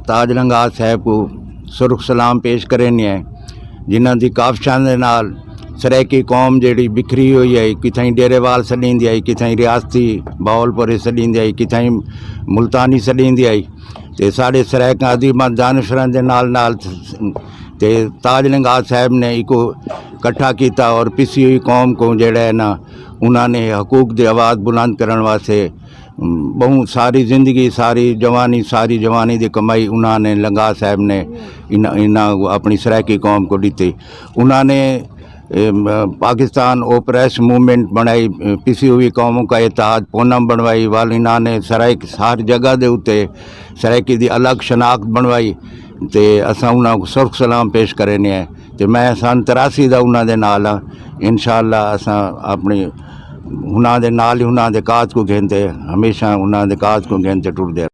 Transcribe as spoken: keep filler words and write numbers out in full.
تاج لنگاہ صاحب کو سرخ سلام پیش کریندے ہیں، جنہاں دی کاوشاں دے نال سرائیکی قوم جیڑھی بکھری ہوئی ہے، کتھائیں ڈیرے وال سݙیندی آئی، کتھائیں ریاستی بہاول پوری سݙیندی آئی، کتھائیں ملتانی سݙیندی آئی۔ تے ساݙے سرائیکاں عظیماں دانشوراں دے نال نال تے تاج لنگاہ صاحب نے ایکو کٹھا کیتا اور پسی ہوئی قوم کو جیڑھا ہے نا، انہاں نے حقوق دی آواز بلند کرݨ واسطے ٻہوں ساری زندگی، ساری جوانی، ساری جوانی دی کمائی انہاں نے، لنگاہ صاحب نے انہاں، انہاں اپݨی سرائیکی قوم کو ݙتی۔ انہاں نے، اے، پاکستان اوپریس موومنٹ بݨائی، پسی ہوئی قوموں کا اتحاد پونم بݨوائی، ول انہاں نے سرائیک ہر جگہ دے اتے سرائیکی دی الگ شناخت بݨوائی۔ تے اساں انہاں کو سرخ سلام پیش کریندے ہیں۔ تے میں سن تراسی دا انہاں دے نال ہاں۔ انشاءاللہ اساں اپݨی انہاں دے نال ہی انہاں دے کاج کو گھن تے، ہمیشہ انہاں دے کاج کو گھن تے ٹردے